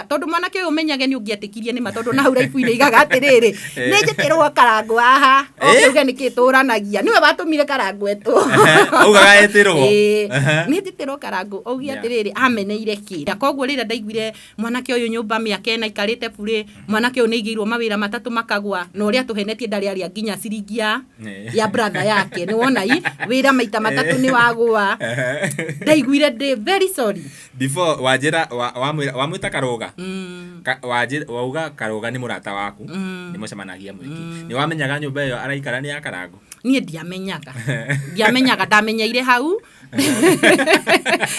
Tondũ mwanake ũyũ ũmenyage nĩ ũngĩetĩkirie nĩ ma, tondũ na hau raibu-inĩ igaga atĩrĩrĩ, nĩ njĩtĩrwo Karangũ haha, oke uge nĩkĩ tũranagia. Nĩwe watũmire Karangũ etwo. Augaga etĩrwo. Ĩĩ, nĩ njĩtĩrwo Karangũ auge atĩrĩrĩ, ameneire kĩ. Koguo rĩrĩa ndaiguire mwanake ũyũ nyũmba mĩaka 4 aikarĩte burĩ, mwanake ũyũ nĩ aigĩirwo mawĩra matatũ makagwa, na ũrĩa atũhenetie ndarĩ arĩa nginya ciringi ya brother yake. Nĩ wona i wĩra maita matatũ nĩ wagwa. Ndaiguire ndĩ very sorry. Before wanjĩra wamwĩta Karũga, wauga Karũga nĩ mũrata waku, nĩ mũcemanagia mũingĩ, nĩ wamenyaga nyũmba ĩyo araikara nĩ ya Karangũ? Niĩ ndiamenyaga, ndiamenyaga, ndamenyeire hau.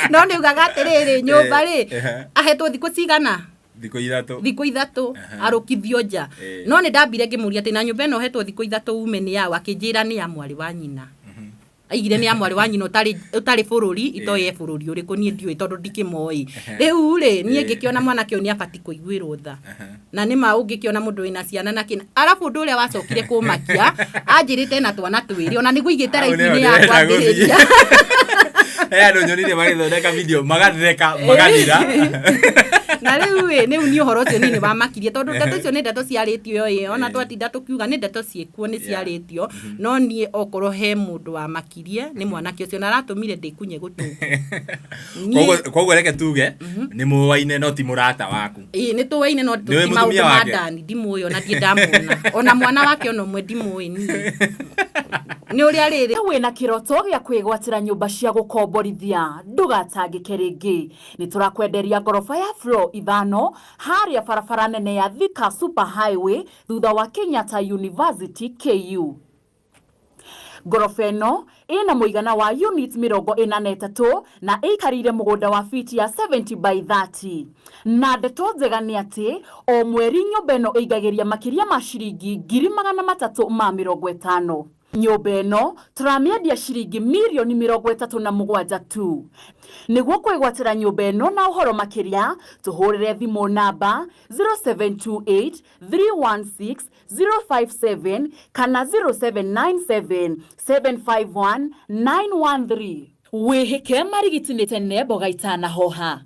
No nĩ ugaga atĩrĩrĩ, nyũmba rĩ, ahetwo thikũ cigana? Thikũ 3. Thikũ 3 arũkithio nja. No nĩ ndambire ngĩmũria atĩ na nyũmba ĩno ũhetwo thikũ 3 ume nĩ yaũ? Akĩnjĩra nĩ ya mwarĩ wa nyina. Aigire nĩ ya mwarĩ wa nyina ũtarĩ bũrũri, itoĩ e bũrũri ũrĩkũ, niĩ ndiũĩ tondũ ndikĩmoĩ. Rĩu rĩ, niĩ ngĩkĩona mwanake ũyũ nĩ abatiĩ kũiguĩrwo tha. Na nĩ ma ũngĩkĩona mũndũ wĩna ciana na kĩna. Arabu ũndũ ũrĩa wacokire kũmakia, anjĩrĩte ena twana twĩrĩ, ona nĩguo aigĩte Hau nĩho raibu-inĩ yakwa ndĩrenda gũthiĩ. ngĩrĩria. He andũ nyonire magĩthondeka video magatheka magathira. Na rĩu ĩ, rĩu niĩ ũhoro ũcio niĩ nĩ wamakirie, tondũ ndeto icio nĩ ndeto ciarĩtio ĩ, ona twatinda tũkiuga nĩ ndeto ciĩkuo nĩ ciarĩtio, no niĩ okorwo he mũndũ wamakirie nĩ mwanake ũcio, na aratũmire ndĩkunye gũtũ. Koguo reke tuge nĩ mũwaine no ti mũrata waku. Ĩĩ, nĩ tũwaine no Nĩũĩ ti maũndũ mũtumia ma wake? ndani, ndimũĩ ona ndirĩ ndamwona. Ona mwana wake ona ũmwe ndimũĩ niĩ. Nĩ ũrĩa rĩrĩ. Wĩna kĩroto gĩa kwĩgwatĩra nyũmba cia gũkomborithia, ndũgatangĩke rĩngĩ. Nĩ tũrakwenderia ngoroba ya floor 5 harĩa barabara nene ya Thika Super Highway thutha wa Kenyatta University KU. Ngoroba ĩno ĩna mũigana wa units 43 na ĩikarĩire mũgũnda wa fiti ya 70 by 30. Na ndeto njega nĩ atĩ o mweri nyũmba ĩno ĩingagĩria makĩria ma ciringi ngiri magana matatũ ma mĩrongo ĩtano. Nyũmba ĩno tũramĩendia ciringi mirioni 37 tu. Nĩguo kwĩgwatĩra nyũmba ĩno na ũhoro makĩria, tũhũrĩre thimũ namba 0728 316 057 kana 0797 751 913. Wĩhĩke marigiti nĩ tene mboga itanahoha.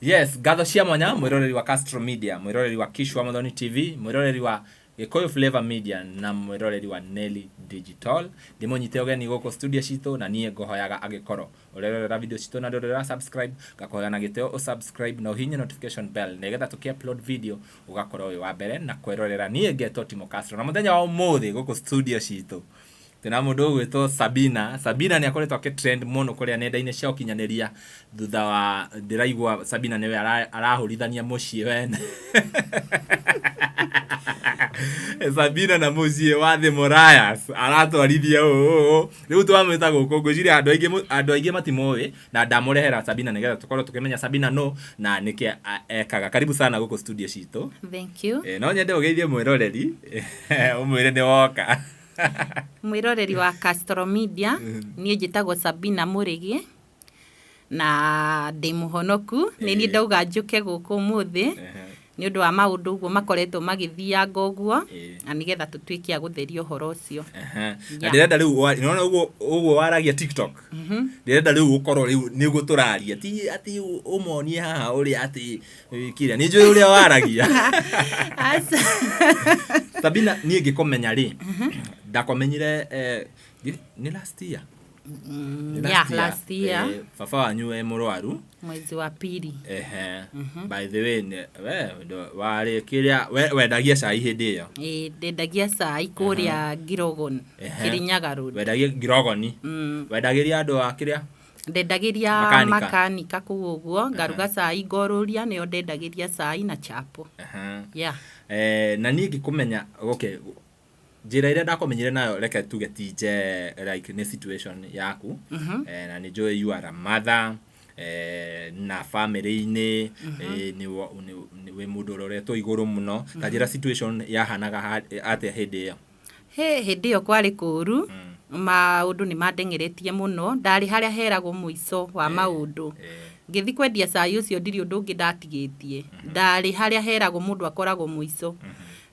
Yes, ngatho cia mwanya mwĩroreri wa Castro Media, mwĩroreri wa Kishwa Muthoni TV, mwĩroreri wa Gĩkũyũ Flavor Media na mwĩroreri wa Nelly Digital. Ndĩmũnyite ũgeni gũkũ studio citũ, na niĩ ngũhoyaga angĩkorwo ũrerorera video citũ na ndũrĩ ũra subscribe, ngakũhoya na gĩtĩo ũ subscribe na ũhihinye notification bell nĩgetha tũkĩ upload video ũgakorwo wĩ wa mbere na kwĩrorera. Niĩ ngetwo Timo Castro, na mũthenya wa ũmũthĩ gũkũ studio citũ twĩna mũndũ ũgwĩtwo Sabina. Sabina nĩ akoretwo akĩ trend mũno kũrĩa nenda-inĩ cia ũkinyanĩria thutha wa ndĩraigua Sabina nĩwe arahũrithania mũciĩ wene. Sabina na mũciĩ wa The Morayas aratwarithia ũũ. Rĩu twamwĩta gũkũ, ngwĩciria andũ aingĩ matimũĩ, na ndamũrehera Sabina nĩgetha tũkorwo tũkĩmenya Sabina nũ na nĩkĩ ekaga. Karibu sana gũkũ studio citũ. Thank you. No nyende ũgeithie mwĩroreri, ũmwĩre nĩ woka. Mwĩroreri wa Castro Media, niĩ njĩtagwo Sabina Mũrĩgĩ na ndĩ mũhonoku. Nĩ niĩ ndauga njũke gũkũ ũmũthĩ nĩ ũndũ wa maũndũ ũguo makoretwo magĩthianga ũguo, na nĩgetha tũtuĩke a gũtheria ũhoro ũcio. Na ndĩrenda rĩu nĩwona ũguo waragia TikTok, ndĩrenda rĩu ũkorwo rĩu nĩguo tũraria, ti atĩ ũmonie haha ũrĩa atĩ kĩrĩa nĩ njũĩ ũrĩa waragia. Aca. Sabina, niĩ ngĩkũmenya rĩ, ndakomenyire, nĩ last year? Nĩ Yeah, last year. Last year. Baba wanyu e mũrwaru. Mwezi wa pili. By the way, we, ndo, warĩ kĩrĩa, we, wendagia cai hĩndĩ ĩyo? Ĩĩ, ndendagia cai kũrĩa Girogon, Kirinyaga Road. Wendagia Girogoni? Wendagĩria andũ a kĩrĩa? Ndendagĩria Makanika. makanika kũu ũguo, ngaruga cai ngorũria, nĩo ndendagĩria cai na chapo. Yeah. Na niĩ ngĩkũmenya, okay, njĩra ĩrĩa ndakũmenyire nayo, reke tuge ti nje, like nĩ situation yaku. Na nĩ njũĩ you are a mother, na family-inĩ, nĩ wĩ mũndũ ũroretwo igũrũ mũno. Ta njĩra situation yahanaga atĩa hĩndĩ ĩyo? Hĩ, hĩndĩ ĩyo kwarĩ kũũru, maũndũ nĩ mandengeretie mũno, ndarĩ harĩa heragwo mũico wa maũndũ. Ngĩthiĩ kwendia cai ũcio ndirĩ ũndũ ũngĩ ndatigĩtie. Ndarĩ harĩa heragwo mũndũ akoragwo mũico.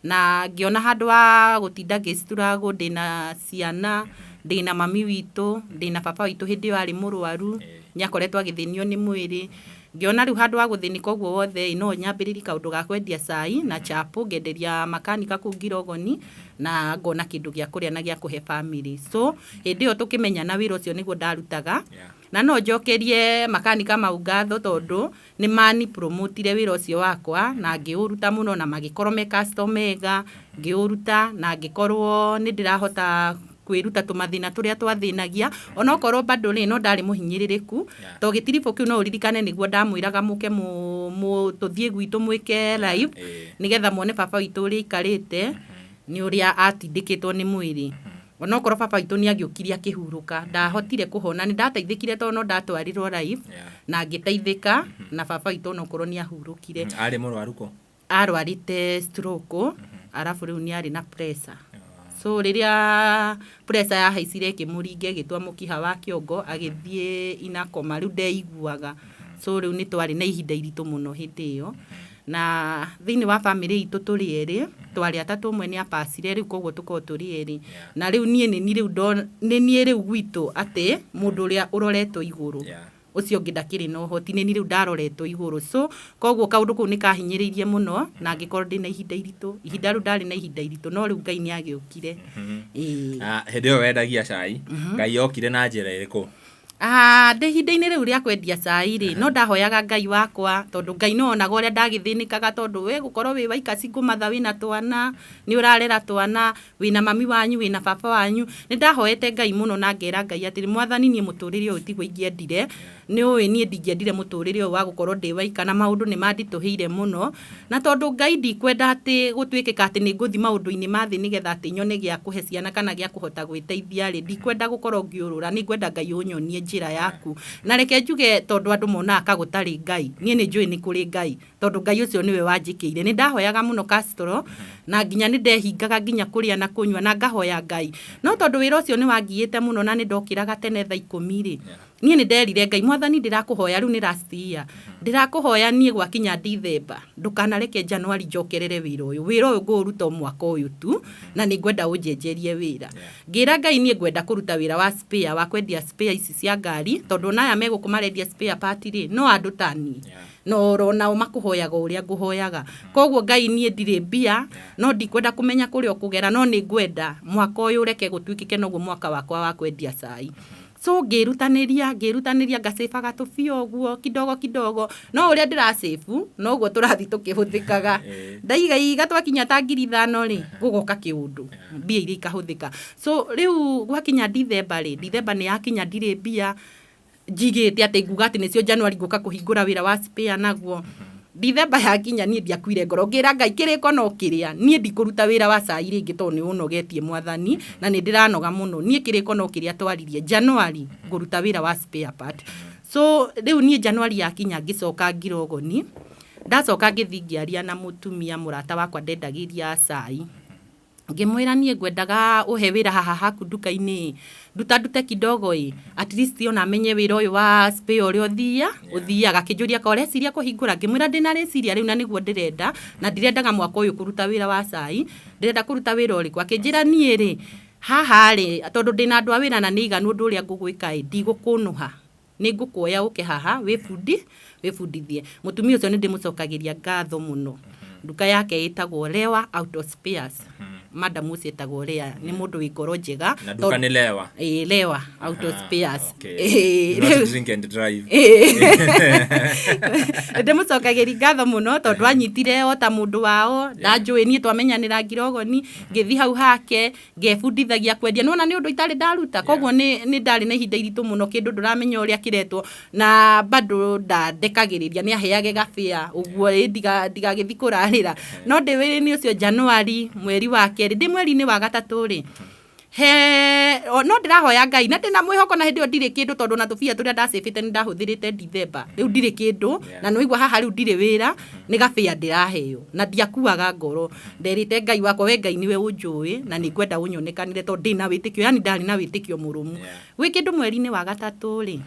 Na ngĩona handũ ha gũtinda ngĩstruggle ndĩna ciana, ndĩna mami witũ, ndĩna baba witũ hĩndĩ ĩyo arĩ mũrwaru, nĩ akoretwo agĩthĩnio nĩ mwĩrĩ. Ngĩona rĩu handũ ha gũthĩnĩka ũguo wothe ĩ, no nyambĩrĩrie kaũndũ ga kwendia cai na chapo, ngenderia makanika kũu Ngirogoni na ngona kĩndũ gĩa kũrĩa na gĩa kũhe family. So hĩndĩ ĩyo tũkĩmenyana wĩra ũcio nĩguo ndarutaga. Na no njokerie makanika mau ngatho tondũ nĩ mani promotire wĩra ũcio wakwa na ngĩũruta mũno na magĩkorwo me customer ega, ngĩũruta na ngĩkorwo nĩ ndĩrahota kwĩruta tũmathĩna tũrĩa twathĩnagia onokorwo bado rĩ no ndarĩ mũhinyĩrĩrĩku. To gĩtiribũ kĩu no ũririkane nĩguo ndamwĩraga mũke tũthiĩ gwitũ mwĩke live nĩgetha muone baba witũ ũrĩa aikarĩte nĩ ũrĩa atindĩkĩtwo nĩ mwĩrĩ. Onokorwo baba witũ nĩ agĩũkire akĩhurũka, ndahotire kũhona, nĩ ndateithĩkire tondũ no ndatwarirwo live na ngĩteithĩka na baba witũ onokorwo nĩ ahurũkire. Arĩ mũrwaru kũ? Arwarĩte stroke, arabu rĩu nĩ arĩ na pressure. So rĩrĩa pressure yahaicire ĩkĩmũringa ĩgĩtua mũkiha wa kĩongo agĩthiĩ inakoma, rĩu ndeiguaga. So rĩu nĩ twarĩ na ihinda iritũ mũno hĩndĩ ĩyo. Na thĩinĩ wa family itũ tũrĩ erĩ, twarĩ atatũ, ũmwe nĩ apacire, rĩu koguo tũkoragwo tũrĩ erĩ. Na rĩu niĩ nĩ niĩ rĩu nĩ niĩ rĩu gwitũ atĩ mũndũ ũrĩa ũroretwo igũrũ. Ũcio ũngĩ ndakĩrĩ na ũhoti, nĩ niĩ rĩu ndaroretwo igũrũ. So koguo kaũndũ kau nĩ kahinyĩrĩirie mũno na ngĩkorwo ndĩna ihinda iritũ. Ihinda rĩu ndarĩ na ihinda iritũ, no rĩu Ngai nĩ agĩũkire. Hĩndĩ ĩyo wendagia cai, Ngai okire na njĩra ĩrĩkũ? Ndĩ ihinda-inĩ rĩu rĩa kwendia cai rĩ, no ndahoyaga Ngai wakwa, tondũ Ngai nĩ onaga ũrĩa ndagĩthĩnĩkaga, tondũ we gũkorwo wĩ waika single mother wĩna twana, nĩ ũrarera twana, wĩna mami wanyu, wĩna baba wanyu. Nĩ ndahoete Ngai mũno na ngera Ngai atĩrĩ, Mwathani niĩ mũtũrĩre ũyũ tiguo ingĩendire, nĩ ũĩ niĩ ndingĩendire mũtũrĩre ũyũ wa gũkorwo ndĩ waika na maũndũ nĩ manditũhĩire mũno. Na tondũ Ngai ndikwenda atĩ gũtuĩke atĩ nĩ ngũthiĩ maũndũ-inĩ ma thĩ nĩgetha atĩ nyone gĩa kũhe ciana kana gĩa kũhota gwĩteithia rĩ, ndikwenda gũkorwo ngĩũrũra, nĩ ngwenda Ngai ũnyonie njĩra yaku. Na reke njuge tondũ andũ monaga ka gũtarĩ Ngai, niĩ nĩ njũĩ nĩ kũrĩ Ngai, tondũ Ngai ũcio nĩwe wanjĩkĩire. Nĩ ndahoyaga mũno Castro, na nginya nĩ ndehingaga nginya kũrĩa na kũnyua na ngahoya Ngai. No tondũ wĩra ũcio nĩ wangiĩte mũno na nĩ ndokĩraga tene thaa ikũmi rĩ, niĩ nĩ nderire Ngai, Mwathani ndĩrakũhoya rĩu nĩ last year, ndĩrakũhoya niĩ gwakinya Dithemba, ndũkanareke January njokerere wĩra ũyũ. Wĩra ũyũ ngũũruta o mwaka ũyũ tu, na nĩ ngwenda ũnjenjerie wĩra. Ngĩra Ngai niĩ ngwenda kũruta wĩra wa spare, wa kwendia spare ici cia ngari, tondũ ona aya me gũkũ marendia spare part rĩ, no andũ ta niĩ. Na oro nao makũhoyaga o ũrĩa ngũhoyaga. Koguo Ngai niĩ ndirĩ mbia, no ndikwenda kũmenya kũrĩa ũkũgera, no nĩ ngwenda mwaka ũyũ ũreke gũtuĩkĩke noguo mwaka wakwa wa kwendia cai. So ngĩrutanĩria, ngĩrutanĩria ngacĩbaga tũbia ũguo kidogo kidogo, no ũrĩa ndĩracĩbu noguo tũrathiĩ tũkĩhũthĩkaga. Ndaigaiga twakinya ta 5,000 rĩ, gũgoka kĩũndũ, mbia iria ikahũthĩka. So rĩu gwakinya Dithemba rĩ, Dithemba nĩ yakinya ndirĩ mbia, njigĩte atĩ nguga atĩ nĩcio January ngũka kũhingũra wĩra wa spare naguo. Dithemba yakinya niĩ ndiakuire ngoro, ngĩra Ngai kĩrĩko no kĩrĩa, niĩ ndikũruta wĩra wa cai rĩngĩ tondũ nĩ ũnogetie Mwathani na nĩ ndĩranoga mũno. Niĩ kĩrĩko no kĩrĩa twaririe, January ngũruta wĩra wa spare part. So rĩu niĩ January yakinya ngĩcoka Ngirogoni, ndacoka ngĩthiĩ ngĩaria na mũtumia mũrata wakwa ndendagĩria cai. Ngĩmwĩra niĩ ngwendaga ũhe wĩra haha haku nduka-inĩ, nduta ndute kidogo ĩ, at least ona menye wĩra ũyũ wa spare ũrĩa ũthiaga. Akĩnjũria ka ũreciria kũhingũra, ngĩmwĩra ndĩna rĩciria rĩu na nĩguo ndĩrenda, na ndirendaga mwaka ũyũ kũruta wĩra wa cai, ndĩrenda kũruta wĩra ũrĩkũ? Akĩnjĩra niĩ rĩ, haha rĩ, tondũ ndĩna andũ a wĩra na nĩ aiganu ũndũ ũrĩa ngũgwĩka ĩ, ndigũkũnũha. Nĩ ngũkuoya ũke haha wĩbundithie. Mũtumia ũcio nĩ ndĩmũcokagĩria ngatho mũno. Nduka yake ĩtagwo Lewa Auto Spares. Madam ũcio etagwo Lea, nĩ mũndũ wĩ ngoro njega. Na nduka nĩ Lewa? Ĩĩ, Lewa Auto Spares. Not drink and drive. Ndĩmũcokagĩria ngatho mũno tondũ anyitire o ta mũndũ wao, ndanjũĩ niĩ twamenyanĩra Ngirogoni, ngĩthiĩ hau hake, ngebundithagia kwendia. Nĩwona nĩ ũndũ itarĩ ndaruta, koguo nĩ ndarĩ na ihinda iritũ mũno, kĩndũ ndũramenya ũrĩa kĩretwo, na bado ndandekagĩrĩria, nĩ aheage gabĩa ũguo ĩ ndigagĩthiĩ kũrarĩra. No ndĩ wĩra-inĩ ũcio January mweri wa kerĩ, ndĩ mweri-inĩ wa gatatũ rĩ, no ndĩrahoya Ngai na ndĩna mwĩhoko na hĩndĩ ĩyo ndirĩ kĩndũ tondũ ona tũbia tũrĩa ndacĩbĩte nĩ ndahũthĩrĩte Dithemba, rĩu ndirĩ kĩndũ, na nĩ waigua haha rĩu ndirĩ wĩra, nĩ gabĩa ndĩraheo, na ndiakuaga ngoro. Nderĩte Ngai wakwa, we Ngai nĩwe ũnjũĩ na nĩ ngwenda ũnyonekanĩre tondũ ndĩna wĩtĩkio, yani ndarĩ na wĩtĩkio mũrũmu. Gwĩ kĩndũ mweri-inĩ wa gatatũ rĩ,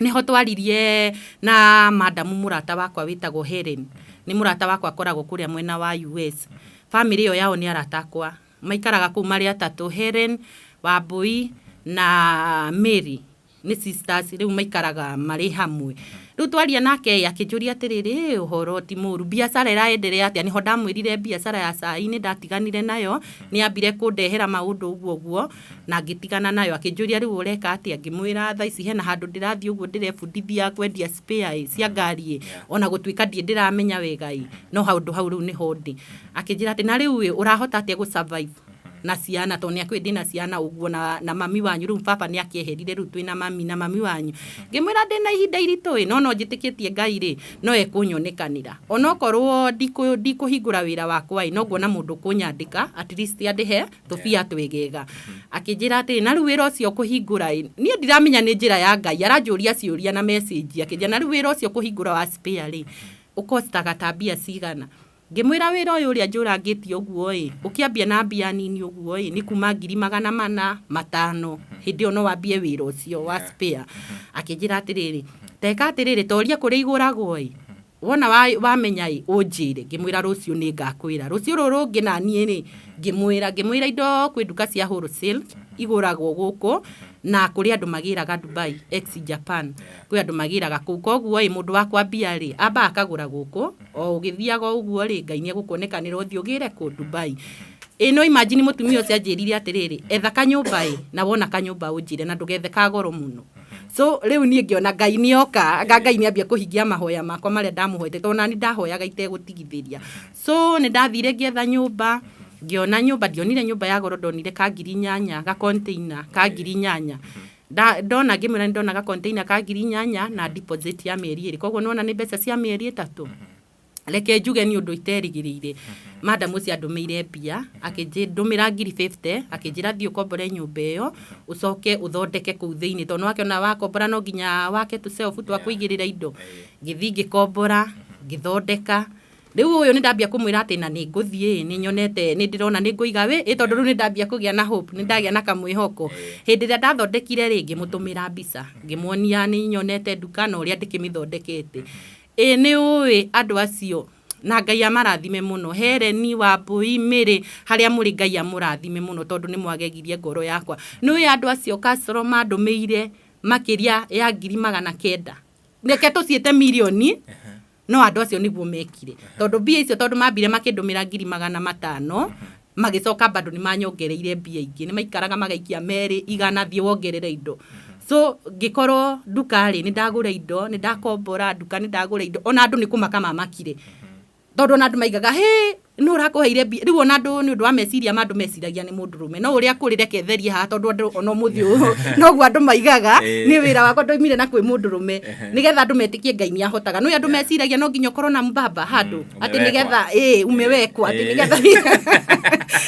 nĩho twaririe na madamu mũrata wakwa wĩtagwo Helen, nĩ mũrata wakwa akoragwo kũrĩa mwena wa US. Famĩlĩ ĩyo yao nĩ arata akwa, maikaraga kũu marĩ atatũ, Helen, Wambui na Mary. Nĩ sisters rĩu maikaraga marĩ hamwe. Rĩu twaria nake ĩ, akĩnjũria atĩrĩrĩ, "Ĩ, ũhoro ti mũru, biacara ĩraenderea atĩa?" Nĩho ndamwĩrire biacara ya cai nĩ ndatiganire nayo, nĩ yambire kũndehera maũndũ ũguo ũguo na ngĩtigana nayo. Akĩnjũria, "Rĩu ũreka atĩa?" Ngĩmwĩra thaa ici hena handũ ndĩrathiĩ ũguo ndĩrebundithia kwendia spare ĩ, cia ngari ĩ, ona gũtuĩka ndirĩ ndĩramenya wega ĩ, no handũ hau rĩu nĩho ndĩ. Akĩnjĩra atĩ, "Na rĩu ĩ, ũrahota atĩa gũ survive na ciana?" Tondũ nĩ akĩũĩ ndĩna ciana ũguo na mami wanyu, rĩu baba nĩ akĩeherire, rĩu twĩna mami na mami wanyu. Ngĩmwĩra ndĩna ihinda iritũ ĩ, no no njĩtĩkĩtie Ngai rĩ, no ekũnyonekanĩra. Onokorwo ndikũhingũra wĩra wakwa ĩ, no nguona mũndũ ũkũnyandĩka at least andĩhe tũbia twegega. Akĩnjĩra atĩrĩ, "Na rĩu wĩra ũcio ũkũhingũra ĩ," niĩ ndiramenya nĩ njĩra ya Ngai, aranjũria ciũria na message, akĩnjĩra, "Na rĩu wĩra ũcio ũkũhingũra wa spare rĩ, ũkostaga ta mbia cigana?" Ngĩmwĩra wĩra ũyũ ũrĩa njũrangĩtie ũguo ĩ, ũkĩambia na mbia nini ũguo ĩ, nĩ kuma 450,000, hĩndĩ ĩyo no wambie wĩra ũcio wa spare. Akĩnjĩra atĩrĩrĩ, "Teka atĩrĩrĩ, toria kũrĩa igũragwo ĩ, wona wamenya ĩ, ũnjĩre." Ngĩmwĩra rũciũ nĩ ngakwĩra. Rũciũ rũrũ rũngĩ naniĩ rĩ, ngĩmwĩra indo kwĩ nduka cia wholesale igũragwo gũkũ, na kũrĩ andũ magĩraga Dubai, ex Japan, kwĩ andũ magĩraga kũu. Koguo ĩ, mũndũ wa kwambia rĩ, ambaga akagũra gũkũ, o ũgĩthiaga o ũguo rĩ, Ngai nĩ egũkuonekanĩra ũthiĩ ũgĩre kũ Dubai. Ĩ no imagine mũtumia ũcio anjĩrire atĩrĩrĩ, "Etha kanyũmba ĩ, na wona kanyũmba ũnjĩre, na ndũgethe ka goro mũno." So rĩu niĩ ngĩona Ngai nĩ oka, anga Ngai nĩ ambia kũhingia mahoya makwa marĩa ndamũhoete, tondũ nani ndahoyaga itegũtigithĩria. So nĩ ndathire ngĩetha nyũmba, ngĩona nyũmba, ndionire nyũmba ya goro, ndonire ka 8,000, ga container ka 8,000. Ndona ngĩmwĩra nĩ ndona ga container ka 8,000 na deposit ya mĩeri 2, koguo nĩwona nĩ mbeca cia mĩeri 3. Reke njuge nĩ ũndũ iterĩgĩrĩire. Madam ũcio andũmĩire mbia, akĩndũmĩra 50,000, akĩnjĩra thiĩ ũkombore nyũmba ĩyo, ũcoke ũthondeke kũu thĩinĩ, tondũ nĩwakĩona wakombora no nginya wake tũ shelf twa kũigĩrĩra indo. Ngĩthiĩ ngĩkombora, ngĩthondeka. Rĩu ũyũ nĩ ndambia kũmwĩra atĩ na nĩ ngũthiĩ, nĩ nyonete, nĩ ndĩrona nĩ ngũiga wĩ, ĩ tondũ rĩu nĩ ndambia kũgĩa na hope, nĩ ndagĩa na kamwĩhoko. Hĩndĩ ĩrĩa ndathondekire rĩ, ngĩmũtũmĩra mbica, ngĩmuonia nĩ nyonete nduka na ũrĩa ndĩkĩmĩthondekete. Ĩ nĩ ũĩ andũ acio, na Ngai amarathime mũno, Helen, Wambui, Mary, harĩa mũrĩ Ngai amũrathime mũno tondũ nĩ mwagegirie ngoro yakwa. Nĩ ũĩ andũ acio Castro mandũmĩire makĩria ya 900,000. Reke tũciĩte mirioni, no andũ acio nĩguo mekire. Tondũ mbia icio, tondũ mambire makĩndũmĩra 500,000, magĩcoka bado nĩ manyongereire mbia ingĩ, nĩ maikaraga magaikia merĩ igana, thiĩ wongerere indo. So ngĩkorwo nduka rĩ, nĩ ndagũra indo, nĩ ndakombora nduka, nĩ ndagũra indo, ona andũ nĩ kũmaka mamakire. Tondũ ona andũ maigaga, "Hĩ, nũ ũrakũheire mbia?" Rĩu ona andũ nĩ ũndũ wa meciria ma andũ meciragia nĩ mũndũrũme. No ũrĩa kũrĩ reke therie haha, tondũ andũ ona ũmũthĩ ũyũ noguo andũ maigaga, nĩ wĩra wakwa ndoimire na kwĩ mũndũrũme. Nĩgetha andũ metĩkie Ngai nĩ ahotaga. Nĩ andũ meciragia no nginya ũkorwo na mbaba handũ, atĩ nĩgetha ĩ umewekwa, atĩ nĩgetha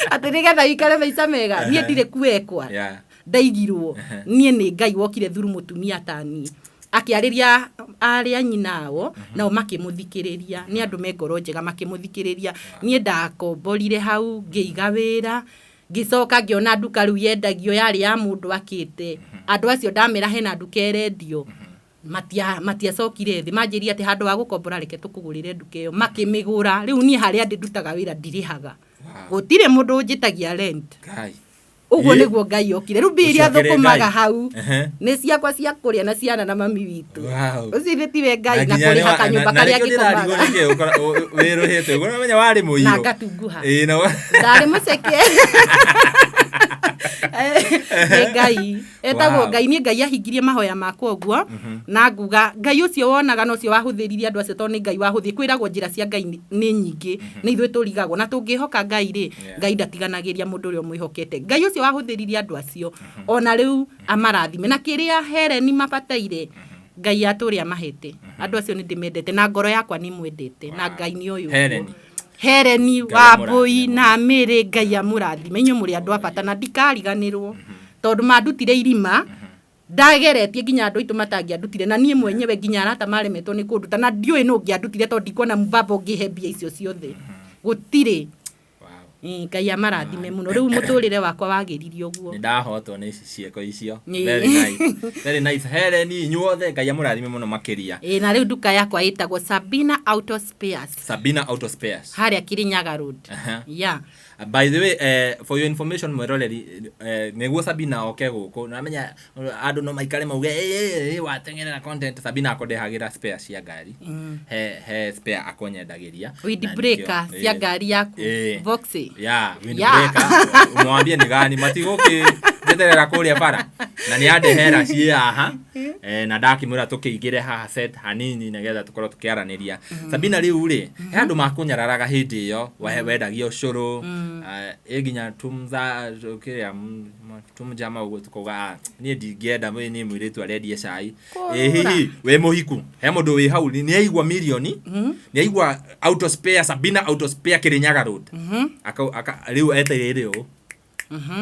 atĩ nĩgetha ũikare maica mega. Niĩ ndirĩ kuwekwa. Ndaigirwo niĩ nĩ Ngai wokire thuru mũtumia ta niĩ, akĩarĩria arĩa nyina ao, nao makĩmũthikĩrĩria. Nĩ andũ me ngoro njega, makĩmũthikĩrĩria. Niĩ ndakomborire hau, ngĩiga wĩra, ngĩcoka ngĩona nduka rĩu yendagio yarĩ ya mũndũ akĩte. Andũ acio ndamera hena nduka ĩrendio, matiacokire thĩ, manjĩrire atĩ handũ ha gũkombora reke tũkũgũrĩre nduka ĩyo, makĩmĩgũra. Rĩu niĩ harĩa ndĩ ndutaga wĩra ndirĩhaga, gũtirĩ mũndũ ũnjĩtagia rent. Ũguo nĩguo Ngai okire. Rĩu mbia iria thũkũmaga hau nĩ ciakwa cia kũrĩa na ciana na mami witũ. Ũcio ithe tiwe Ngai na kũrĩha kanyũmba karĩa ngĩkomaga. Wĩrũhĩte ũguo nĩwamenya warĩ mũirũ. Na ngatunguha. Ndarĩ mũceke. Nĩ Ngai etagwo Ngai. Niĩ Ngai ahingirie mahoya makwa ũguo, na nguga Ngai ũcio wonaga na ũcio wahũthĩrire andũ acio, tondũ nĩ Ngai wahũthĩrire. Kwĩragwo njĩra cia Ngai nĩ nyingĩ, nĩ ithuĩ tũrigagwo, na tũngĩhoka Ngai rĩ, Ngai ndatiganagĩria mũndũ ũrĩa ũmwĩhokete. Ngai ũcio wahũthĩrire andũ acio ona rĩu amarathime, na kĩrĩa Helen mabataire Ngai atũre amahete. Andũ acio nĩ ndĩmendete na ngoro yakwa nĩ mwendete, na Ngai nĩ ũyũ Helen. Helen Wambui na Mary, Ngai amũrathime. Inyuĩ mũrĩ andũ a bata na ndikariganĩrwo, tondũ mandutire irima ndageretie nginya andũ aitũ matangĩandutire, na niĩ mwenyewe nginya arata maremetwo nĩ kũnduta, na ndiũĩ nũ ũngĩandutire, tondũ ndikuona mbaba ũngĩhe mbia icio ciothe, gũtirĩ. Ngai amarathime mũno. Rĩu mũtũrĩre wakwa wagĩrire ũguo. Nĩ ndahotwo nĩ ciĩko icio. Ĩĩ. Very nice, very nice. Helen, inyuothe Ngai amũrathime mũno makĩria. Ĩĩ, na rĩu nduka yakwa ĩtagwo Sabina Auto Spares. Sabina Auto Spares. Harĩa Kirinyaga Road. Aha. Yeah. By the way, for your information mwĩroreri, nĩguo Sabina oke gũkũ, namenya andũ no maikare mauge, "Eh, eh, wateng'erera content." Sabina akũndehagĩra spare cia ngari. He spare akũnyendagĩria. Wind Na nĩkĩo- breaker cia eh, ngari yaku. Voxy. Yeah, wind Yeah. breaker. Mwambie nĩ gani matigũkĩ njeterera kũrĩa bara na nĩ andehera ciĩ haha, na ndakĩmwĩra tũkĩingĩre haha set hanini nĩgetha tũkorwo tũkĩaranĩria. Sabina, rĩu rĩ, he andũ makũnyararaga hĩndĩ ĩyo wendagia ũcũrũ, ĩ nginya tumza kĩrĩa tumjama ũguo tukauga, "Ah, niĩ ndingĩenda niĩ mũirĩtu arendie cai." Ĩ hihi wĩ mũhiku? He mũndũ wĩ hau nĩ aigua mirioni, nĩ aigua Auto Spare, Sabina Auto Spare, Kirinyaga Road. Rĩu etereire ũũ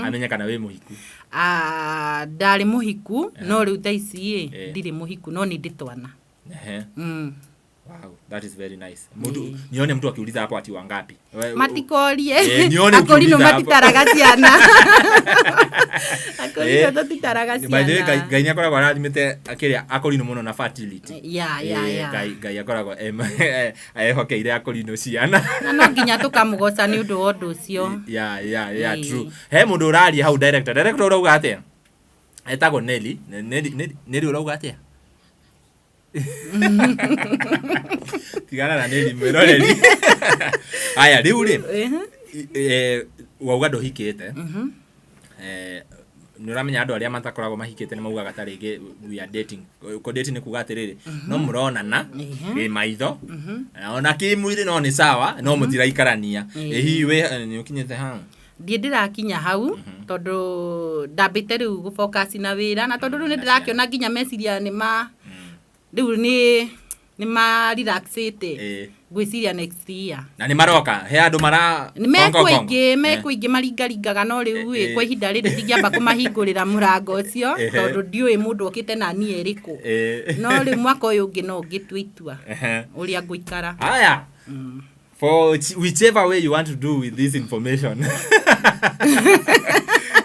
amenye kana wĩ mũhiku. Ah, ndarĩ mũhiku, no rĩu thaa ici ĩ ndirĩ mũhiku, no nĩ ndĩ twana. Wow, that is very nice. Mtu nione mtu akiuliza hapo ati wangapi. Matikorie. Nione Akorino ukiuliza hapo. matitaraga ciana. Akorino tũtitaraga By the way, Ngai ciana. Ngai nĩ akoragwo arathimĩte kĩrĩa akorino mũno na fertility. Ngai akoragwo ehokeire akorino ciana. Na no nginya tũkamũgoca nĩ ũndũ wa ũndũ ũcio. Yeah, true. He mũndũ ũraria hau, director. Director, ũrauga atĩa? Etagwo Nelly. Nelly, Nelly, Nelly, ũrauga atĩa? Tigana na Nelly, mwĩroreri. Aya, rĩu rĩ, wauga ndũhikĩte. Nĩ ũramenya andũ arĩa matakoragwo mahikĩte nĩ maugaga ta rĩngĩ we are dating. Kũ dating nĩ kuga atĩrĩrĩ, no mũronana kĩ maitho na ona kĩmwĩrĩ, no nĩ sawa, no mũtiraikarania. Ĩ hihi wĩ nĩ ũkinyĩte hau? Ndiĩ ndĩrakinya hau, tondũ ndambĩte rĩu gũ-focus na wĩra, na tondũ rĩu nĩ ndĩrakĩona nginya meciria nĩ ma rĩu nĩ ma relaxĩte. Ngwĩciria next year. Na nĩ maroka, he andũ mara Nĩ mekũingĩ, mekũingĩ maringaringaga, no rĩu ĩ kwa ihinda rĩrĩ ndingĩamba kũmahingũrĩra mũrango ũcio, tondũ ndiũĩ mũndũ okĩte na niĩ ĩrĩkũ. No rĩu mwaka ũyũ ũngĩ no ngĩtue itua ũrĩa ngũikara. Haya, for whichever way you want to do with this information,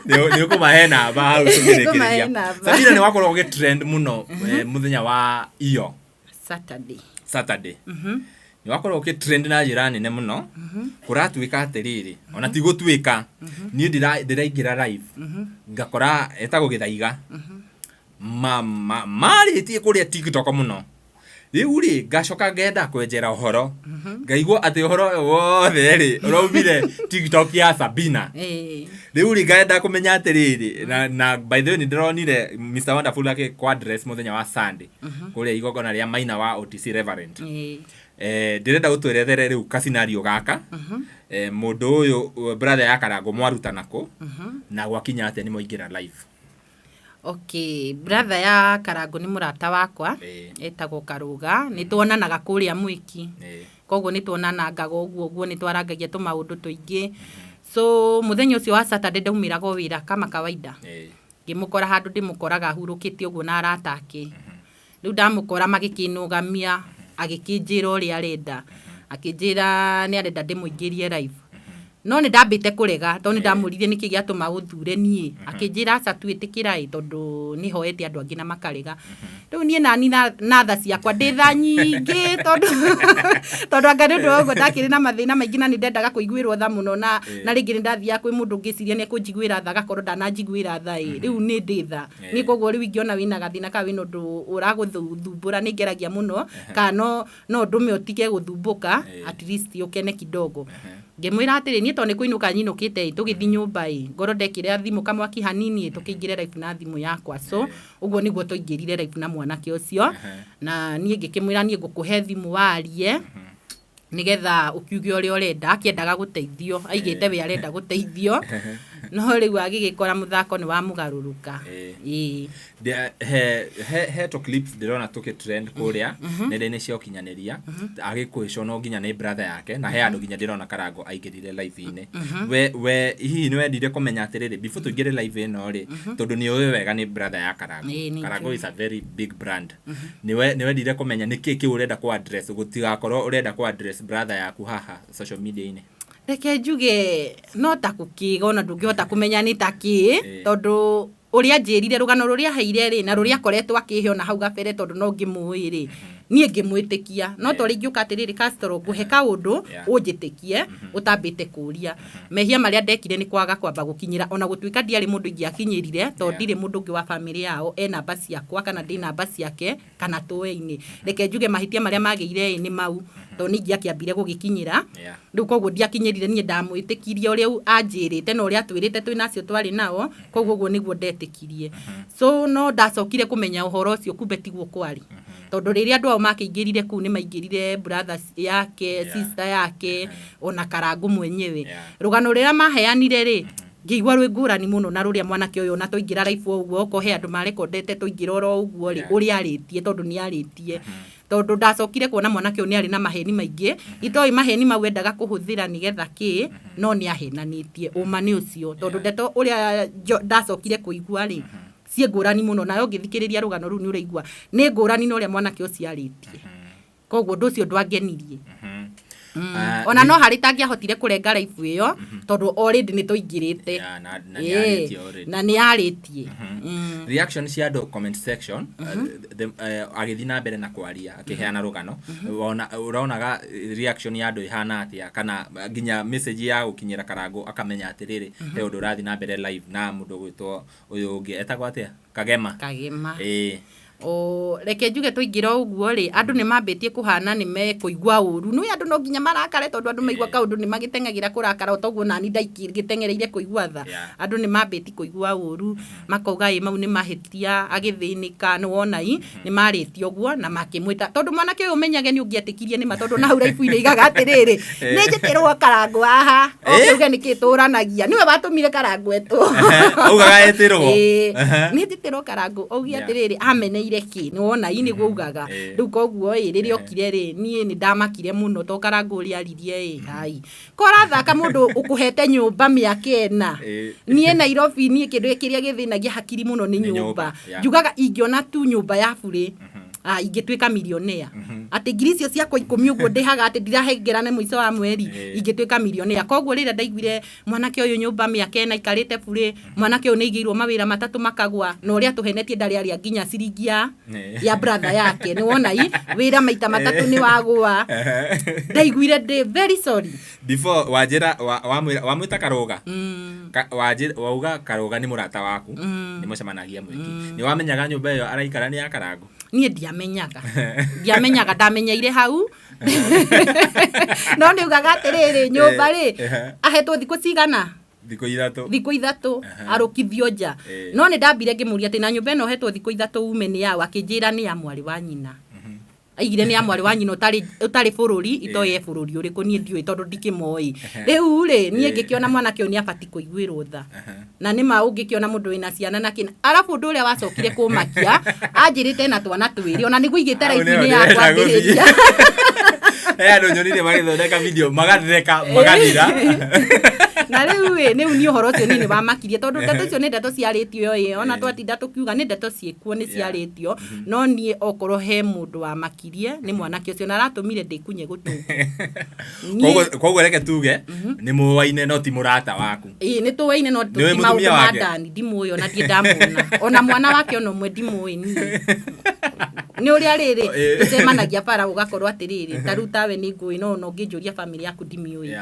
nĩ ũkũmahe namba hau tũkĩrĩkĩrĩria. Ngũmahe namba. Sabina, nĩ wakorwo ũgĩtrend mũno, mũthenya wa iyo Saturday. Saturday nĩ wakorwo ũgĩtrend na njĩra nene mũno. Kũratuĩka atĩrĩrĩ, ona ti gũtuĩka, niĩ ndĩraingĩra live ngakora etagwo Gĩthaiga marĩtie kũrĩa TikTok mũno. Rĩu rĩ, ngacoka ngenda kwenjera ũhoro, ngaigua atĩ ũhoro ũyũ wothe rĩ ũraumire TikTok ya Sabina. Rĩu rĩ, ngaenda kũmenya atĩrĩrĩ, na by the way nĩ ndĩronire Mr Wonderful agĩkũ address mũthenya wa Sunday kũrĩa igongona rĩa Maina wa OTC Reverend. Ndĩrenda ũtwerethere rĩu kasinario gaka, mũndũ ũyũ, brother ya Karangũ, mwarutana kũ na gwakinya atĩa nĩ mwaingĩra live? Okay, brother ya Karangũ nĩ mũrata wakwa. Etagwo Karũga. Nĩ tuonanaga kũrĩa mwĩki. Koguo nĩ tuonanangaga ũguo ũguo, nĩ twarangagia tũmaũndũ tũingĩ. So mũthenya ũcio wa Saturday ndaumĩraga o wĩra kama kawaida. Ngĩmũkora handũ ndĩmũkoraga ahurũkĩte ũguo na arata ake. Rĩu ndamũkora magĩkĩnũgamia, agĩkĩnjĩra ũrĩa arenda. Akĩnjĩra nĩ arenda ndĩmũingĩrie live. No nĩ ndambĩte kũrega, tondũ nĩ ndamũririe nĩkĩ gĩatũma ũthure niĩ. Akĩnjĩra aca tu, ĩtĩkĩra ĩ, tondũ nĩ hoete andũ angĩ na makarega. Rĩu niĩ nani na tha ciakwa ndĩ tha nyingĩ, tondũ anga nĩ ũndũ wa ũguo ndakĩrĩ na mathĩna maingĩ na nĩ ndendaga kũiguĩrwo tha mũno, na rĩngĩ nĩ ndathiaga kwĩ mũndũ ngĩciria nĩ ekũnjiguĩra tha, agakorwo ndananjiguĩra tha ĩ. Rĩu nĩ ndĩ tha. Niĩ koguo rĩu ingĩona wĩna gathĩna kana wĩna ũndũ ũragũthumbũra, nĩ ngeragia mũno kana no ndũme ũtige gũthumbũka, at least ũkene kidogo. Ngĩmwĩra atĩrĩ, niĩ tondũ nĩ kũinũka nyinũkĩte ĩ, tũgĩthiĩ nyũmba ĩ, ngorwo ndekĩra thimũ kamwaki hanini ĩ, tũkĩingĩre live na thimũ yakwa. So ũguo nĩguo twaingĩrire live na mwanake ũcio, na niĩ ngĩkĩmwĩra niĩ ngũkũhe thimũ warie nĩgetha ũkiuge ũrĩa ũrenda. Akĩendaga gũteithio, aigĩte we arenda gũteithio, no rĩu agĩgĩkora mũthako nĩ wamũgarũrũka. Ĩĩ. He to clips ndĩrona tũkĩ trend kũrĩa nenda-inĩ cia ũkinyanĩria agĩkwĩcwo no nginya nĩ brother yake, na he andũ nginya ndĩrona Karango aingĩrire live-inĩ. We hihi nĩ wendire kũmenya atĩrĩrĩ, before tũingĩre live ĩno rĩ, tondũ nĩ ũĩ wega nĩ brother ya Karango? Ĩĩ, nĩ Karango njũĩ. is a very big brand. Nĩ wendire kũmenya nĩkĩ kĩu ũrenda kũ address, gũtigakorwo ũrenda kũ address brother yaku haha social media-inĩ? Reke njuge no ta kũkĩga, ona ndũngĩhota kũmenya nĩ ta kĩ, tondũ ũrĩa anjĩrire, rũgano rũrĩa aheire rĩ, na rũrĩa akoretwo akĩhe ona hau gabere, tondũ no ngĩmũĩ rĩ, niĩ ngĩmwĩtĩkia. No to rĩngĩ ũka atĩrĩrĩ, Castro, ngũhe kaũndũ ũnjĩtĩkie ũtambĩte kũria. Mehia marĩa ndekire nĩ kwaga kwamba gũkinyĩra, ona gũtuĩka ndiarĩ mũndũ ingĩakinyĩrire, tondũ ndirĩ mũndũ ũngĩ wa bamĩrĩ yao e namba ciakwa kana ndĩ namba ciake kana tũĩ-inĩ. Reke njuge mahĩtia marĩa magĩire ĩ nĩ mau, tondũ nĩ ingĩakĩambire gũgĩkinyĩra. Rĩu koguo ndiakinyĩrire, niĩ ndamwĩtĩkirie ũrĩa anjĩrĩte na ũrĩa atwĩrĩte twĩ nacio twarĩ nao, koguo ũguo nĩguo ndetĩkirie. So no ndacokire kũmenya ũhoro ũcio kumbe tiguo kwarĩ, tondũ rĩrĩa andũ ao makĩingĩrire kũu, nĩ maingĩrire brothers yake, sister yake, ona Karangũ mwenyewe. Rũgano rũrĩa maheanire rĩ, ngĩigua rwĩ ngũrani mũno na rũrĩa mwanake ũyũ, ona twaingĩra live o ũguo, okorwo he andũ marekondete twaingĩra oro ũguo rĩ, ũrĩa arĩtie, tondũ nĩ arĩtie, tondũ ndacokire kuona mwanake ũyũ nĩ arĩ na maheni maingĩ. Itoĩ maheni mau endaga kũhũthĩra nĩgetha kĩ, no nĩ ahenanĩtie. Ũma nĩ ũcio, tondũ ndeto ũrĩa ndacokire kũigua rĩ, ciĩ ngũrani mũno. Nawe ũngĩthikĩrĩria rũgano rũu, nĩ ũraigua nĩ ngũrani na ũrĩa mwanake ũcio arĩtie. Koguo ũndũ ũcio ndwangenirie. Ona no harĩ tangĩahotire kũrenga live ĩyo, tondũ already nĩ tũingĩrĩte. Yeah, na nĩ arĩtie already. Na nĩ arĩtie. Reaction cia andũ comment section, agĩthiĩ na mbere na kwaria akĩheana rũgano, wona ũronaga reaction ya andũ ĩhana atĩa, kana nginya message ya gũkinyĩra Karangũ akamenya atĩrĩrĩ, he ũndũ ũrathiĩ na mbere live na mũndũ ũgwĩtwo ũyũ ũngĩ etagwo atĩa, Kagema? Kagema. Ĩĩ. O reke njuge twaingĩra o ũguo rĩ, andũ nĩ mambĩtie kũhana nĩ mekũigua ũru. Nĩ andũ no nginya marakare, tondũ andũ maigua kaũndũ nĩ magĩteng'agĩra kũrakara, o toguo nani ndagĩteng'ereire kũigua tha. Andũ nĩ mambĩtie kũigua ũru, makauga ĩ mau nĩ mahĩtia, agĩthĩnĩka. Nĩ wona i nĩ marĩtie ũguo na makĩmwĩta, tondũ mwanake ũyũ ũmenyage nĩ ũngĩetĩkirie nĩ ma, tondũ na hau raibu-inĩ igaga atĩrĩrĩ, nĩ njĩtĩrwo Karangũ haha, oke uge nĩkĩ tũranagia, nĩwe watũmire Karangũ etwo. Augaga etĩrwo. Ĩĩ, nĩ njĩtĩrwo Karangũ auge atĩrĩrĩ, ameneire kĩ. Nĩ wona i nĩguo ugaga. Rĩu koguo ĩ rĩrĩa okire rĩ, niĩ nĩ ndamakire mũno, to Karangũ ũrĩa aririe ĩ hai ko ũrathaka mũndũ ũkũhete nyũmba mĩaka 4. Niĩ Nairobi, niĩ kĩndũ kĩrĩa gĩthĩnagia hakiri mũno nĩ Nĩ nyũmba. Nyũmba, yeah. Njugaga ingĩona tu nyũmba ya burĩ, ingĩtuĩka milionea, atĩ ngiri icio ciakwa 10 ũguo ndĩhaga atĩ ndirahengerane mũico wa mweri, ingĩtuĩka milionea. Koguo rĩrĩa ndaiguire mwanake ũyũ nyũmba mĩaka 4 aikarĩte burĩ, mwanake ũyũ nĩ aigĩirwo mawĩra matatũ makagwa, na ũrĩa atũhenetie ndarĩ arĩa nginya ciringi ya ya brother yake. Nĩ wona i wĩra maita matatũ nĩ wagwa, ndaiguire ndĩ very sorry. Before wanjĩra wamwĩta Karũga, wauga Karũga nĩ mũrata waku, nĩ mũcemanagia mũingĩ, nĩ wamenyaga nyũmba ĩyo araikara nĩ ya Karangũ? Niĩ ndiamenyaga, ndiamenyaga, ndamenyeire hau. No nĩ ugaga atĩrĩrĩ, nyũmba rĩ, ahetwo thikũ cigana? Thikũ 3. Thikũ 3 arũkithio nja. No nĩ ndambire ngĩmũria atĩ na nyũmba ĩno ũhetwo thikũ 3 ume nĩ yaũ, akĩnjĩra nĩ ya mwarĩ wa nyina. Aigire nĩ ya mwarĩ wa nyina ũtarĩ bũrũri, itoĩ e bũrũri ũrĩkũ, niĩ ndiũĩ tondũ ndikĩmoĩ. Rĩu rĩ, niĩ ngĩkĩona mwanake ũyũ nĩ abatiĩ kũiguĩrwo tha, na nĩ ma ũngĩkĩona mũndũ wĩna ciana na kĩna. Arabu ũndũ ũrĩa wacokire kũmakia, anjĩrĩte na twana twĩrĩ, ona nĩguo igĩte Hau nĩho raibu-inĩ ya ndĩrenda gũthiĩ. kwambĩrĩria. He andũ nyonire magĩthondeka video magatheka magathira. Na rĩu ĩ, rĩu niĩ ũhoro ũcio niĩ nĩ wamakirie, tondũ ndeto icio nĩ ndeto ciarĩtio ĩ, ona twatinda tũkiuga nĩ ndeto ciĩkuo, nĩ ciarĩtio. No niĩ okorwo he mũndũ wamakirie nĩ mwanake ũcio, na aratũmire ndĩkunye gũtũ. Koguo reke tuge nĩ mũwaine no ti mũrata waku. Ĩĩ, nĩ tũwaine no Nĩũĩ ti maũndũ mũtumia ma wake? ndani ndimũĩ, ona ndirĩ ndamuona, ona mwana wake ona ũmwe ndimũĩ niĩ. Nĩ ũrĩa rĩrĩ tũcemanagia bara, ũgakorwo atĩrĩrĩ, ta rĩu tawe nĩ ngũĩ, no ona ũngĩnjũria bamĩrĩ yaku ndimĩũĩ.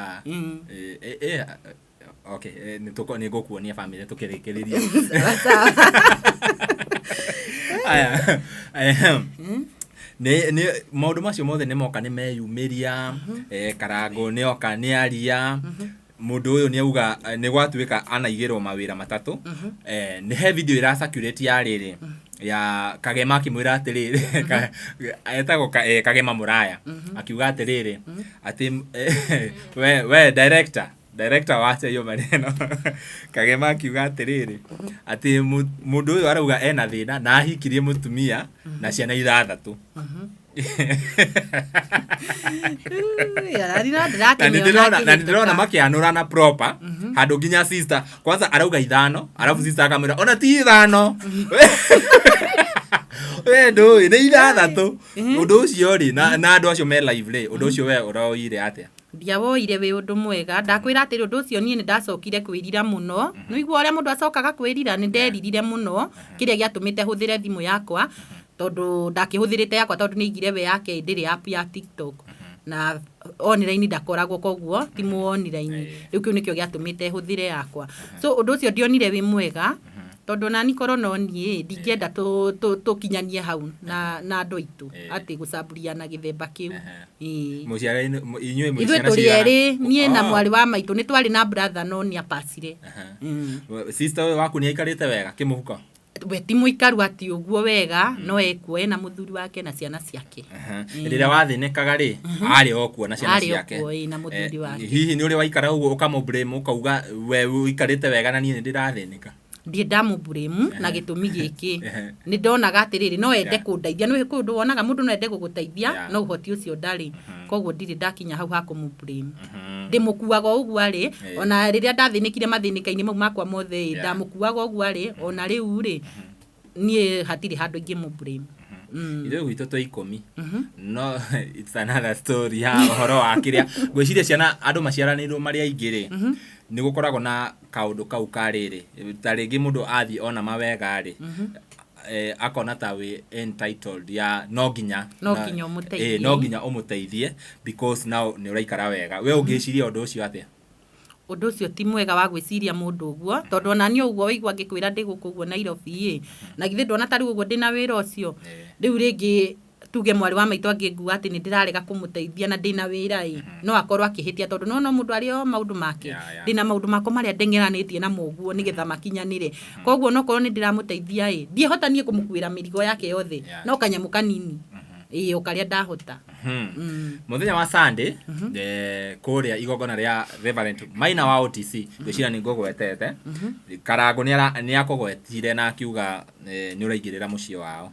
Okay, nĩ ngũkuonia bamĩrĩ tũkĩrĩkĩrĩria. Sawa sawa. Aya, ehem. Nĩ maũndũ macio mothe nĩ moka, nĩ meyumĩria, Karangũ nĩ oka, nĩ aria, mũndũ ũyũ nĩ auga nĩ gwatuĩka anaigĩrwo mawĩra matatũ. Nĩ he video ĩra circulate ya rĩrĩ ya Kagema akĩmwĩra atĩrĩrĩ, etagwo Kagema Mũraya, akiuga atĩrĩrĩ atĩ we director wacha hiyo maneno. Kagema akiuga atĩrĩrĩ atĩ mũndũ ũyũ arauga ena thĩna na ahikirie mũtumia na ciana ithathatũ. Na nĩ ndĩrona makĩanũrana proper handũ nginya sister kwanza arauga ithano, arabu sister akamwĩra ona ti ithano, we ndũĩ nĩ ithathatũ. Ũndũ ũcio rĩ, na andũ acio me live rĩ, ũndũ ũcio we ũroire atĩa? Ndiawoire wĩ ũndũ mwega. Ndakwĩra atĩrĩ, ũndũ ũcio niĩ nĩ ndacokire kwĩrira mũno. Nĩ ũigua ũrĩa mũndũ acokaga kwĩrira? Nĩ nderirire mũno kĩrĩa gĩatũmĩte hũthĩre thimũ yakwa, tondũ ndakĩhũthĩrĩte yakwa tondũ nĩ aigire we yake ndĩrĩ app ya TikTok. Na online ndakoragwo, koguo ti mũ online. Rĩu kĩu nĩkĩo gĩatũmĩte hũthĩre yakwa. So ũndũ ũcio ndionire wĩ mwega, tondũ nani korwo no niĩ ndingĩenda tũkinyanie hau na andũ aitũ atĩ gũcamburiana gĩthemba kĩu. Ĩĩ. Mũciara inyuĩ mwĩ Ithuĩ ciana tũrĩ cigana? erĩ, niĩ na Oh. mwarĩ wa maitũ. Nĩ twarĩ na brother no nĩ apacire. Sister ũyũ waku nĩ aikarĩte wega kĩmũhuko? We ti mũikaru atĩ ũguo wega, no ekuo ena mũthuri wake na ciana ciake. Rĩrĩa wathĩnĩkaga rĩ, arĩ o kuo na ciana Arĩ o ciake? kuo, ĩ, na mũthuri wake. Hihi nĩ ũrĩ waikara ũguo ũkamũ-blame, ũkauga we ũikarĩte wega na niĩ nĩ ndĩrathĩnĩka? Ndirĩ ndamũ-blame na gĩtũmi gĩkĩ, nĩ ndonaga atĩrĩrĩ, no ende kũndeithia. Nĩ kwĩ ũndũ wonaga mũndũ no ende gũgũteithia, no ũhoti ũcio ndarĩ. Koguo ndirĩ ndakinya hau ha kũmũ-blame. Ndĩmũkuaga o ũguo arĩ. Ona rĩrĩa ndathĩnĩkire mathĩnĩka-inĩ mau makwa mothe ĩ, ndamũkuaga o ũguo arĩ. Ona rĩu rĩ, niĩ hatirĩ handũ ingĩmũ-blame. Ithuĩ gwitũ twĩ 10, no it's another story ya ũhoro wa kĩrĩa ngwĩciria ciana andũ maciaranĩirwo marĩ aingĩ rĩ, nĩ gũkoragwo na kaũndũ kau ka rĩrĩ, ta rĩngĩ mũndũ athiĩ ona mawega rĩ, akona ta wĩ entitled ya no nginya No nginya ũmũteithie. No nginya ũmũteithie because now nĩ ũraikara wega. We ũngĩciria ũndũ ũcio atĩa? Ũndũ ũcio ti mwega wa gwĩciria mũndũ ũguo, tondũ ona niĩ ũguo waigua ngĩkwĩra ndĩ gũkũ ũguo Nairobi ĩ, na githĩ ndona ta rĩu ũguo ndĩna wĩra ũcio. Rĩu rĩngĩ tuge mwarĩ wa maitũ angĩngua atĩ nĩ ndĩrarega kũmũteithia na ndĩna wĩra ĩ, no akorwo akĩhĩtia, tondũ nĩwona mũndũ arĩ o maũndũ make. Ndĩna maũndũ makwa marĩa ndeng'eranĩtie namo ũguo nĩgetha makinyanĩre. Koguo onokorwo nĩ ndĩramũteithia ĩ, ndiĩhota niĩ kũmũkuĩra mĩrigo yake yothe, no kanyamũ kanini ĩ, o karĩa ndahota. Mũthenya wa Sunday, kũrĩa igongona rĩa Reverend Maina wa OTC, ngwĩciria nĩ ngũgwetete, Karangũ nĩ akũgwetire na akiuga nĩ ũraingĩrĩra mũciĩ wao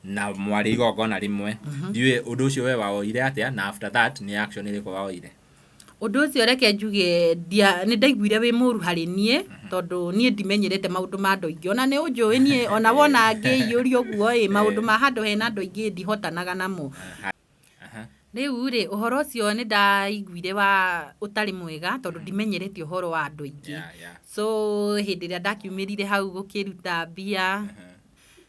na mwarĩ igongona rĩmwe. Ndiũĩ ũndũ ũcio we wawoire atĩa, na after that nĩ action ĩrĩkũ waoire? Ũndũ ũcio reke njuge nĩ ndaiguire wĩ mũru harĩ niĩ, tondũ niĩ ndimenyerete maũndũ ma andũ aingĩ. Ona nĩ ũnjũĩ niĩ, ona wona ngĩiyũria ũguo ĩ, maũndũ ma handũ hena andũ aingĩ ndihotanaga namo. Rĩu rĩ, ũhoro ũcio nĩ ndaiguire wa ũtarĩ mwega, tondũ ndimenyerete ũhoro wa andũ aingĩ. So hĩndĩ ĩrĩa ndakiumĩrire hau gũkĩruta mbia,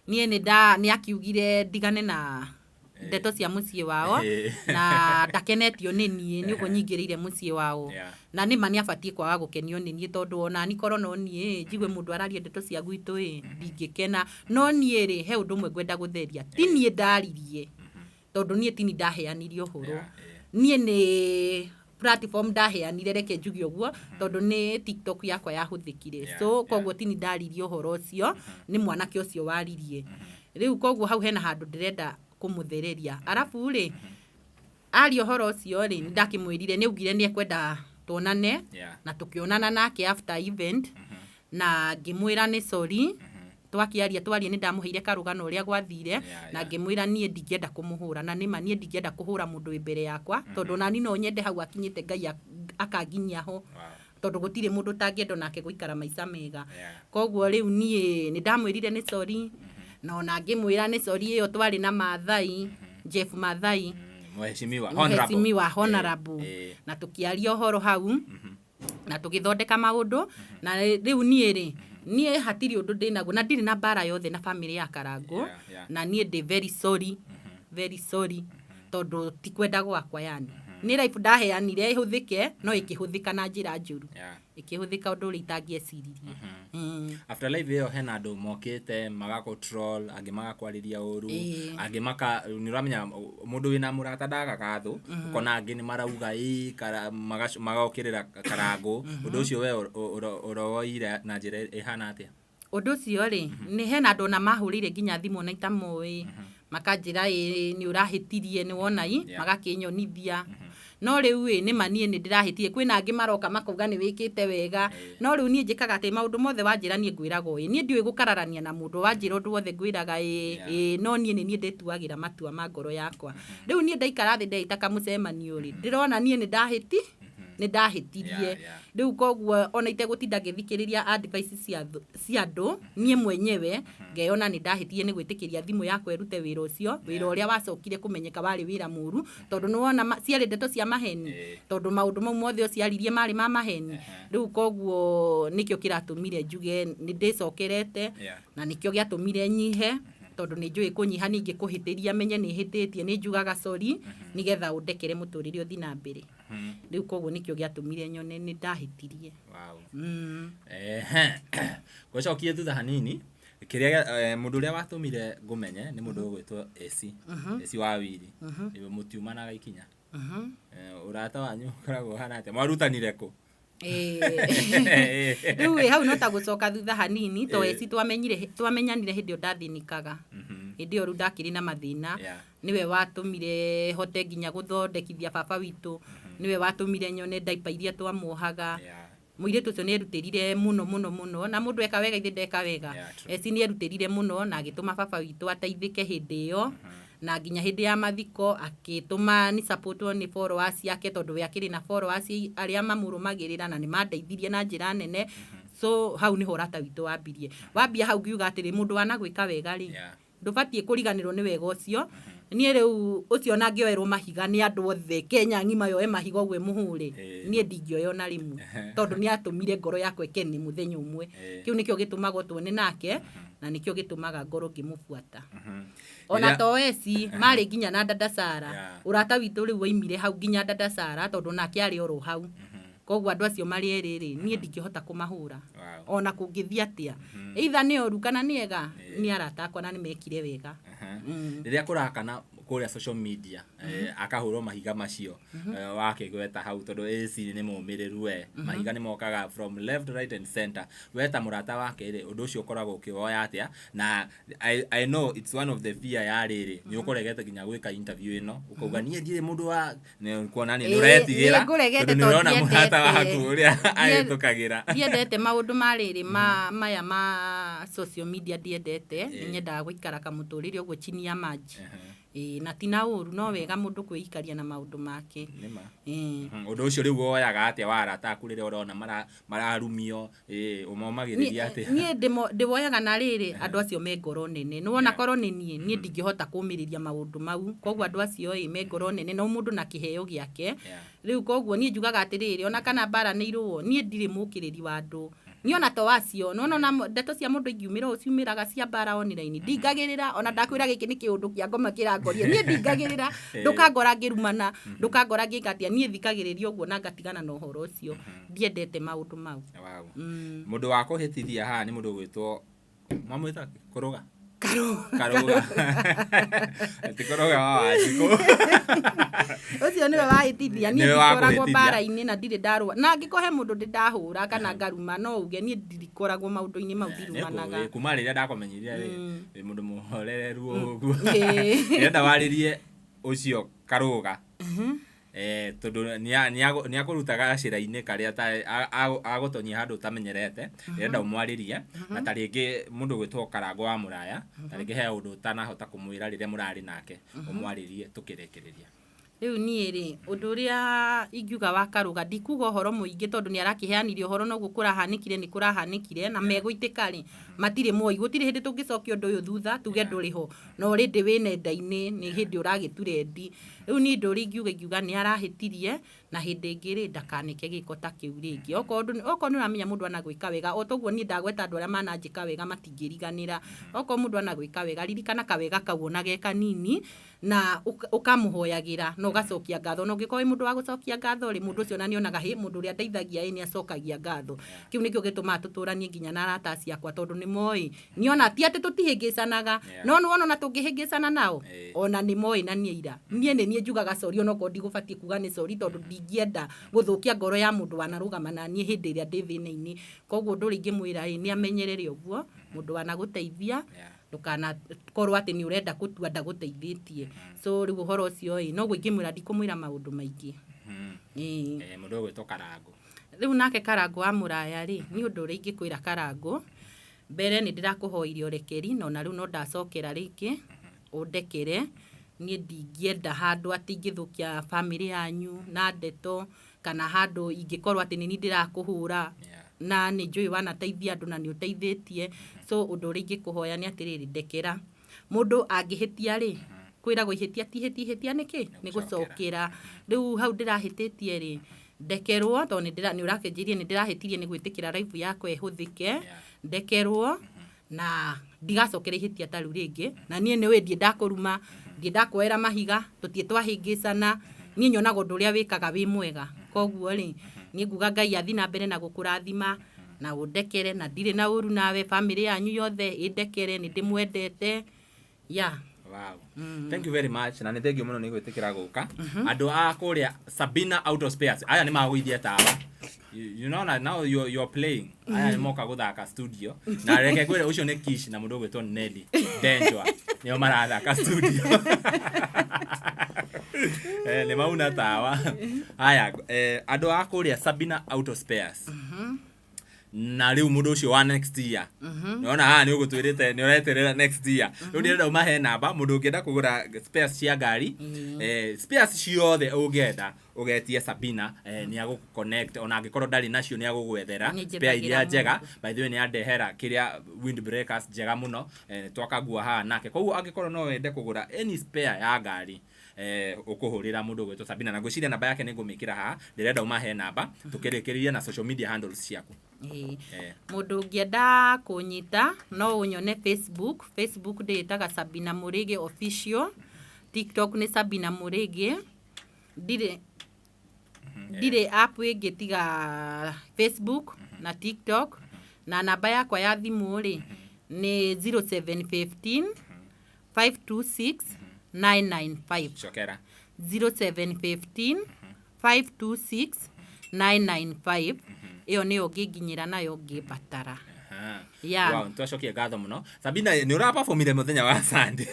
niĩ nĩ akiugire ndigane na ndeto cia mũciĩ wao na ndakenetio nĩ niĩ nĩ ũguo nyingĩrĩire mũciĩ wao. Na nĩ ma nĩ abatiĩ kwaga gũkenio nĩ niĩ, tondũ ona ni korwo no niĩ njigue mũndũ araria ndeto cia gwitũ ĩ, ndingĩkena. No niĩ rĩ, he ũndũ ũmwe ngwenda gũtheria. Ti niĩ ndaririe, tondũ niĩ tini ndaheanire ũhoro. Niĩ nĩ platform ndaheanire, reke njuge ũguo, tondũ nĩ TikTok yakwa yahũthĩkire. So koguo tini ndaririe ũhoro ũcio, nĩ mwanake ũcio waririe. Rĩu koguo hau hena handũ ndĩrenda kũmũthereria. Arabu rĩ, aria ũhoro ũcio rĩ, nĩ ndakĩmwĩrire, nĩ augire nĩ ekwenda tuonane, na tũkĩonana nake after event, na ngĩmwĩra nĩ sorry. Twakĩaria twaria, nĩ ndamũheire karũgano ũrĩa gwathire, na ngĩmwĩra niĩ ndingĩenda kũmũhũra, na nĩma niĩ ndingĩenda kũhũra mũndũ wĩ mbere yakwa, tondũ onani no nyende hau akinyĩte Ngai akanginyia ho, tondũ gũtirĩ mũndũ ũtangĩenda onake gũikara maica mega. Koguo rĩu niĩ nĩ ndamwĩrire nĩ sorry, na ona ngĩmwĩra nĩ sorry ĩyo twarĩ na Maathai, Jeff Maathai. Mheshimiwa, honorable. Mheshimiwa honorable. Na tũkĩaria ũhoro hau na tũgĩthondeka maũndũ. Na rĩu niĩ rĩ, niĩ hatirĩ ũndũ ndĩnaguo na ndirĩ na mbara yothe na family ya Karangũ. Na niĩ ndĩ very sorry, very sorry, tondũ ti kwenda gwakwa, yani nĩ life ndaheanire ĩhũthĩke, no ĩkĩhũthĩka na njĩra njũru, ĩkĩhũthĩka ũndũ ũrĩa itangĩeciririe. After live ĩyo hena andũ mokĩte magakũ troll, angĩ magakwarĩria ũru, angĩ maka nĩ ũramenya mũndũ wĩna mũrata ndagaga thũ. Ũkona angĩ nĩ marauga ĩ magokĩrĩra Karangũ. Ũndũ ũcio we ũrowoire na njĩra ĩhana atĩa? Ũndũ ũcio rĩ, nĩ hena andũ ona mahũrĩire nginya thimũ na itamoĩ, makanjĩra ĩ nĩ ũrahĩtirie, nĩ wona i magakĩnyonithia. No rĩu ĩ, nĩ ma niĩ nĩ ndĩrahĩtirie. Kwĩna angĩ maroka makauga nĩ wĩkĩte wega, no rĩu niĩ njĩkaga atĩ maũndũ mothe wanjĩra niĩ ngwĩraga ĩ. Niĩ ndiũĩ gũkararania na mũndũ. Wanjĩra ũndũ wothe ngwĩraga ĩ ĩ, no niĩ nĩ niĩ ndĩtuagĩra matua ma ngoro yakwa. Rĩu niĩ ndaikara thĩ ndeita kamũcemanio rĩ, ndĩrona niĩ nĩ ndahĩti. Nĩ ndahĩtirie. Rĩu koguo ona itegũtinda ngĩthikĩrĩria advice cia andũ, niĩ mwenyewe ngeyona nĩ ndahĩtirie nĩ gwĩtĩkĩria thimũ yakwa ĩrute wĩra ũcio, wĩra ũrĩa wacokire kũmenyeka warĩ wĩra mũru, tondũ nĩ wona ciarĩ ndeto cia maheni, tondũ maũndũ mau mothe ũciaririe marĩ ma maheni. Rĩu koguo nĩkĩo kĩratũmire njuge nĩ ndĩcokerete, na nĩkĩo gĩatũmire nyihe, tondũ nĩ njũĩ kũnyiha ningĩ kũhĩtĩria menye nĩ hĩtĩtie, nĩ njugaga sorry nĩgetha ũndekere mũtũrĩre ũthiĩ na mbere. Rĩu koguo nĩkĩo gĩatũmire nyone nĩ ndahĩtirie. Ehe. Ngũcokie thutha hanini, kĩrĩa mũndũ ũrĩa watũmire ngũmenye nĩ mũndũ ũgwĩtwo AC, AC wa Wili. Mũtiumanaga ikinya. Ũrata wanyu ũkoragwo ũhana atĩa? Mwarutanire kũ? Rĩu ĩ hau no ta gũcoka thutha hanini, to eci twamenyanire hĩndĩ ĩyo ndathĩnĩkaga, hĩndĩ ĩyo rĩu ndakĩrĩ na mathĩna. Nĩwe watũmire hote nginya gũthondekithia baba witũ, nĩwe watũmire nyone diaper iria twamuohaga. Mũirĩtu ũcio nĩ erutĩrire mũno mũno mũno, na mũndũ eka wega ithe ndeka wega. Eci nĩ erutĩrire mũno na agĩtũma baba witũ ateithĩke hĩndĩ ĩyo, na nginya hĩndĩ ya mathiko akĩtũma ni support nĩ followers ciake, tondũ we akĩrĩ na followers arĩa mamũrũmagĩrĩra, na nĩ mandeithirie na njĩra nene. So hau nĩho ũrata witũ wambirie. Wambia hau ngiuga atĩrĩ, mũndũ wanagwĩka wega rĩ, ndũbatiĩ kũriganĩrwo nĩ wega ũcio. Niĩ rĩu ũcio ona angĩoerwo mahiga nĩ andũ othe Kenya ng'ima, yoe mahiga ũguo ĩmũhũre, niĩ ndingĩoya ona rĩmwe, tondũ nĩ atũmire ngoro yakwa ĩkene mũthenya ũmwe. Kĩu nĩkĩo gĩtũmaga tuone nake, na nĩkĩo gĩtũmaga ngorwo ngĩmũbuata. Ona to eci marĩ nginya na dada Sara. Ũrata witũ rĩu waimire hau nginya dada Sara, tondũ nake arĩ oro hau. Koguo andũ acio marĩ erĩ rĩ, niĩ ndingĩhota kũmahũra ona kũngĩthiĩ atĩa, either nĩ oru kana nĩ ega, nĩ arata akwa na nĩ mekire wega. Rĩrĩa kũrakana kũrĩa social media, akahũrwo mahiga macio, wakĩgweta hau, tondũ AC nĩ mũmĩrĩru, we mahiga nĩ mokaga from left, right and center, we ta mũrata wake rĩ, ũndũ ũcio ũkoragwo ũkĩwoya atĩa? Na I know it's one of the fear ya rĩrĩ nĩ ũkũregete nginya gwĩka interview ĩno, ũkauga niĩ ndirĩ mũndũ wa nĩ kuona nĩ ũretigĩra, Nĩ ngũregete tondũ nĩ tondũ ũrona mũrata ndiendete. waku ũrĩa ahĩtũkagĩra. Ndiendete maũndũ ma rĩrĩ ma maya ma social media, ndiendete. Nĩ nyendaga gũikara kamũtũrĩre ũguo chini ya maji. Ĩĩ, na ti na ũru, no wega mũndũ kwĩikaria na maũndũ make. Nĩma. Ĩĩ. Ũndũ ũcio rĩu woyaga atĩa wa arata aku rĩrĩa ũrona mararumio, ũmomagĩrĩria atĩa? Niĩ ndĩwoyaga na rĩrĩ, andũ acio me ngoro nene. Nĩ wona korwo nĩ niĩ ndingĩhota kũmĩrĩria maũndũ mau. Koguo andũ acio ĩ me ngoro nene, no mũndũ na kĩheo gĩake. Rĩu koguo niĩ njugaga atĩrĩrĩ, ona kana mbara nĩ irũo, niĩ ndirĩ mũkĩrĩri wa andũ. Niĩ ona to acio, nĩ wona ona ndeto cia mũndũ ingiumĩra ũũ ciumĩraga cia mbara online, ndingagĩrĩra. Ona ndakwĩra gĩkĩ nĩ kĩũndũ kĩa ngoma kĩrangoria, niĩ ndingagĩrĩra. Ndũkangora ngĩrumana, ndũkangora ngĩka atĩa, niĩ thikagĩrĩria ũguo na ngatigana na ũhoro ũcio. Ndiendete maũndũ mau. Mũndũ wa kũhĩtithia haha nĩ mũndũ ũgwĩtwo, mwamwĩta kũrũga Karũga, ti kũrũga wa Wanjikũ. Ũcio nĩwe wahĩtithia. Niĩ Nĩwe wa ndikoragwo kũhĩtithia. mbara-inĩ na ndirĩ ndarũa, na angĩkorwo he mũndũ ndĩ ndahũra kana ngaruma, no uge niĩ ndikoragwo maũndũ-inĩ mau, ndirumanaga. Nĩngũĩ, kuma rĩrĩa ndakũmenyire rĩ, wĩ mũndũ mũhorereru ũguo. Ndĩrenda warĩrie ũcio Karũga, tondũ nĩakũruta gacĩra-inĩ karĩa agũtonyia handũ ũtamenyerete. Ndĩrenda ũmwarĩrie, na ta rĩngĩ mũndũ ũgwĩtwo Karango wa Mũraya, ta rĩngĩ he ũndũ ũtanahota kũmwĩra rĩrĩa mũrarĩ nake, ũmwarĩrie tũkĩrĩkĩrĩria. Rĩu niĩ rĩ, ũndũ ũrĩa ingiuga wa Karũga, ndikuga ũhoro mũingĩ, tondũ nĩ arakĩheanire ũhoro na ũguo kũrahanĩkire nĩ kũrahanĩkire, na megũitĩka rĩ matirĩ moi. Gũtirĩ hĩndĩ tũngĩcokia ũndũ ũyũ thutha tuge ndũrĩ ho, na already wĩ nenda-inĩ, nĩ hĩndĩ ũragĩturendi. Rĩu niĩ ũndũ ũrĩa ingiuga nĩ arahĩtirie, na hĩndĩ ĩngĩ rĩ, ndakaneke gĩko ta kĩu rĩngĩ. Okorwo nĩ ũramenya mũndũ anagwĩka wega, o toguo niĩ ndagweta andũ arĩa mananjĩka wega matingĩriganĩra. Okorwo mũndũ anagwĩka wega, ririkana kawega kau ona ge kanini, na ũkamũhoyagĩra na ũgacokia ngatho. Na ũngĩkorwo wĩ mũndũ wa gũcokia ngatho rĩ, mũndũ ũcio ona nĩonaga hĩ, mũndũ ũrĩa ndeithagia ĩ nĩacokagia ngatho. Kĩu nĩkĩo gĩtũmaga tũtũranie nginya na arata acio akwa, tondũ nĩ moĩ niĩ ona ti atĩ tũtihĩngĩcanaga, no nĩ wona ona tũngĩhĩngĩcana nao, ona nĩ moĩ na niĩ ira niĩ nĩ niĩ njugaga sorry, onokorwo ndigũbatiĩ kuga nĩ sorry, tondũ ndingĩenda gũthũkia ngoro ya mũndũ wanarũgama na niĩ hĩndĩ ĩrĩa ndĩ thĩna-inĩ. Koguo ũndũ ũrĩa ingĩmwĩra ĩ, nĩ amenyerere ũguo mũndũ wanagũteithia, ndũkanakorwo atĩ nĩ ũrenda gũtua ndagũteithĩtie. So rĩu ũhoro ũcio ĩ noguo ingĩmwĩra, ndikũmwĩra maũndũ maingĩ. Ĩĩ. Mũndũ ũgwĩtwo Karango. Rĩu nake Karango wa Mũraya rĩ, nĩ ũndũ ũrĩa ingĩkwĩra Karango, mbere nĩ ndĩrakũhoire ũrekeri, na ona rĩu no ndacokera rĩngĩ ũndekere. Niĩ ndingĩenda handũ atĩ ingĩthũkia bamĩrĩ yanyu na ndeto. Kana handũ ingĩkorwo atĩ nĩ niĩ ndĩrakũhũra. Na nĩ njũĩ wanateithia andũ na nĩ ũteithĩtie, so ũndũ ũrĩa ingĩkũhoya nĩ atĩrĩrĩ, ndekera. Mũndũ angĩhĩtia rĩ, kwĩragwo ihĩtia ti ihĩtia, ihĩtia nĩ kĩ? Nĩ gũcokera. Rĩu hau ndĩrahĩtĩtie rĩ, ndekerwo, tondũ nĩ ũrakĩnjĩrire nĩ ndĩrahĩtirie nĩ gwĩtĩkĩra live yakwa ĩhũthĩke. Ndekerwo na ndigacokera ihĩtia ta rĩu rĩngĩ. Na niĩ nĩ ũĩ ndirĩ ndakũruma, ndirĩ ndakuoera mahiga, tũtirĩ twahĩngĩcana. Niĩ nyonaga ũndũ ũrĩa wĩkaga wĩ mwega. Koguo rĩ, niĩ nguga Ngai athiĩ na mbere na gũkũrathima na ũndekere, na ndirĩ na ũru nawe, bamĩrĩ yanyu yothe ĩndekere, nĩ ndĩmwendete. Yeah. Wow. Thank you very much, na nĩ thank you mũno nĩ gwĩtĩkĩra gũka. Andũ a kũrĩa Sabina Auto Spares, aya nĩ magũithia tawa. You know now you're playing. Aya nĩ moka gũthaka studio. Na reke ngwĩre, ũcio nĩ Kish na mũndũ ũgwĩtwo Nelly Denjwa. Nĩo marathaka studio. Nĩ mauna tawa. Aya, andũ a kũrĩa Sabina Auto Spares. Na rĩu mũndũ ũcio wa next year, nĩwona haha nĩ ũgũtwĩrĩte nĩ ũreterera next year. Rĩu ndĩrenda ũmahe namba, mũndũ ũngĩenda kũgũra spares cia ngari, spares ciothe ũngĩenda, ũgetie Sabina, nĩ agũ connect. Ona angĩkorwo ndarĩ nacio, nĩ agũgwethera Nĩ spare iria njethagĩra njega. Mũndũ. By the way, nĩ andehera kĩrĩa windbreakers njega mũno, twakagua haha nake. Koguo angĩkorwo no wende kũgũra any spare ya ngari, ũkũhũrĩra mũndũ ũgwĩtwo Sabina, na ngwĩciria namba yake nĩ ngũmĩkĩra haha. Ndĩrenda ũmahe namba tũkĩrĩkĩrĩria na social media handles ciaku. Ĩĩ. Mũndũ ũngĩenda kũnyita no ũnyone Facebook. Facebook ndĩĩtaga Sabina Mũrĩgĩ Official. TikTok nĩ Sabina Mũrĩgĩ. Ndirĩ app ĩngĩ tiga Facebook na TikTok. Na namba yakwa ya thimũ rĩ, nĩ 0715 526 995. Cokera. 0715 526 995. Ĩyo nĩyo ũngĩnginyĩra nayo ngĩmbatara. Aha. Yeah. Wow, nĩtwacokia ngatho mũno Sabina. Nĩ ũraperformire mũthenya wa Sunday.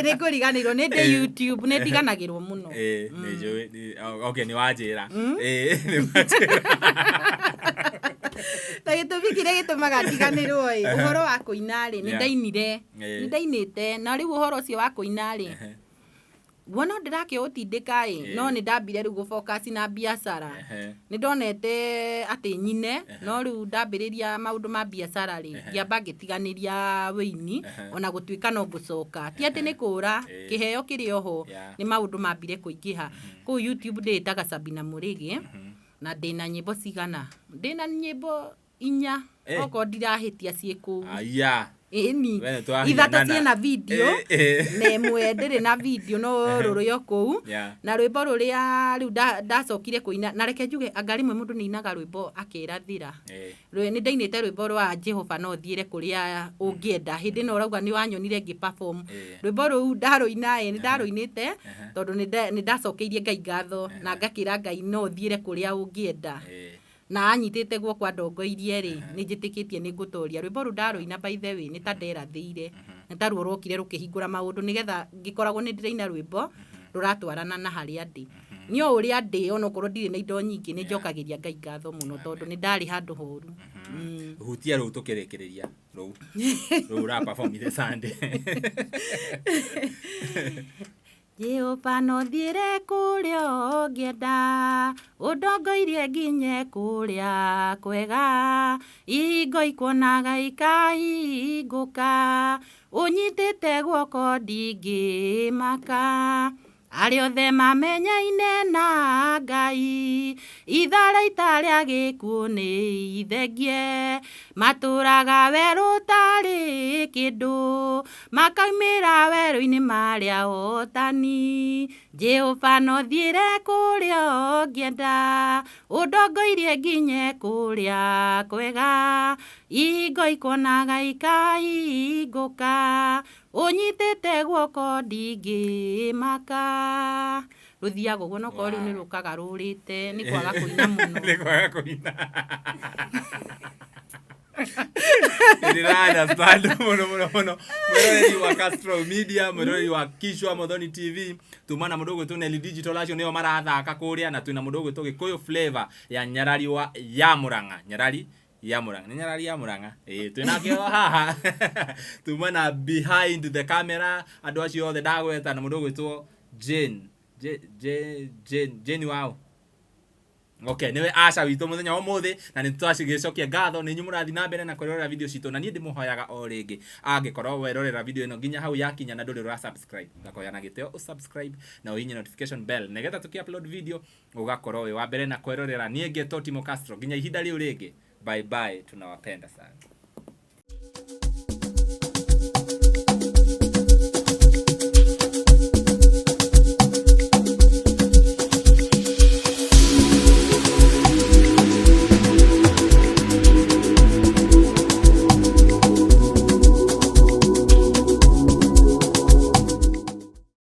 Nĩ ngũriganĩrwo, nĩ ndĩ YouTube, nĩ ndiganagĩrwo mũno. Nĩ njũĩ, okay, nĩ wanjĩra. Nĩ wanjĩra. Na gĩtũmi kĩrĩa gĩtũmaga ndiganĩrwo ĩ, ũhoro wa kũina rĩ, nĩ ndainire, nĩ ndainĩte, na rĩu ũhoro ũcio wa kũina rĩ, guo no ndĩrakĩũtindĩka ĩ, no nĩ ndambire rĩu gũ-focus na biacara. Nĩ ndonete atĩ nyine, no rĩu ndambĩrĩria maũndũ ma biacara rĩ, ngĩamba ngĩtiganĩria wĩini, ona gũtuĩka no ngũcoka. Ti atĩ nĩ kũra, kĩheo kĩrĩ oho. Nĩ maũndũ mambire kũingĩha. Kũu YouTube ndĩĩtaga Sabina Mũrĩgĩ, na ndĩna nyĩmbo cigana? Ndĩna nyĩmbo inya, okorwo ndirahĩtia, ciĩ kũu. Aya. Ĩni. We nĩ twahianana. Ithatũ ciĩna video, na ĩmwe ndĩrĩ na video, no rũrĩ o kũu. Na rwĩmbo rũrĩa rĩu ndacokire kũina, na reke njuge, anga rĩmwe mũndũ nĩ ainaga rwĩmbo akerathĩra. Nĩ ndainĩte rwĩmbo rwa Jehova no thiĩre kũrĩa ũngĩenda, hĩndĩ ĩno ũrauga nĩ wanyonire ngĩ perform. Rwĩmbo rũu ndarũina ĩ, nĩ ndarũinĩte tondũ nĩ ndacokeirie Ngai ngatho na ngakĩra Ngai no thiĩre kũrĩa ũngĩenda. Na anyitĩte guoko andongoirie rĩ, nĩ njĩtĩkĩtie nĩ ngũtoria. Rwĩmbo rũu ndarũina, by the way, nĩ ta nderathĩire, nĩ ta ruo rwokire rũkĩhingũra maũndũ, nĩgetha ngĩkoragwo nĩ ndĩraina rwĩmbo rũratwarana na harĩa ndĩ. Niĩ o ũrĩa ndĩ, onokorwo ndirĩ na indo nyingĩ, nĩ njokagĩria Ngai ngatho mũno, tondũ nĩ ndarĩ handũ horu. Hutia rũu tũkĩrĩkĩrĩria, rũu ũraperformire Sunday. Jehova no thiĩre kũrĩa ũngĩenda, ũndongoirie nginye kũrĩa kwega. Ihingo ikuonaga ikahingũka, ũnyitĩte guoko ndingĩmaka. Arĩa othe mamenyaine na Ngai, itharaita rĩa gĩkuũ nĩ ithengie. Matũraga werũ ũtarĩ kĩndũ, makaumĩra werũ-inĩ marĩa hotani. Jehova no thiĩre kũrĩa ũngĩenda, ũndongoirie nginye kũrĩa kwega. Ihingo ikuonaga ikahingũka, ũnyitĩte guoko ndingĩmaka. Rũthiaga ũguo, no korwo rĩu nĩ rũkaga rũrĩte nĩ kwaga kũina mũno. Nĩ kwaga kũina. Ndĩra understand mũno mũno mũno. Mwĩroreri wa Castro Media, mwĩroreri wa Kishwa Muthoni TV, tuma na mũndũ ũgwĩtwo Nelly Digital, acio nĩo marathaka kũrĩa, na twĩna mũndũ ũgwĩtwo Gĩkũyũ Flavor ya Nyarari wa ya Mũrang'a. Nyarari ya Mũrang'a, nĩ Nyarari ya Mũrang'a. Ĩĩ, twĩnake o haha. Tuma na behind the camera andũ acio othe ndagweta, na mũndũ ũgwĩtwo Jane. Jane wao. Okay, niwe Asha witũ mũthenya wa ũmũthĩ, na nĩ twacigĩcokia ngatho nĩ inyuĩ mũrathiĩ na mbere na kwĩrorera video citũ. Na niĩ ndĩmũhoyaga o rĩngĩ, angĩkorwo werorera video ĩno nginya hau yakinya na ndũrĩ ũra subscribe, ngakoya na gĩtĩo ũsubscribe na ũhihinye notification bell, nĩgetha tũkĩ upload video ũgakorwo wĩ wa mbere na kwĩrorera. Niĩ ngetwo Timo Castro, nginya ihinda rĩu rĩngĩ, bye bye, tunawapenda sana.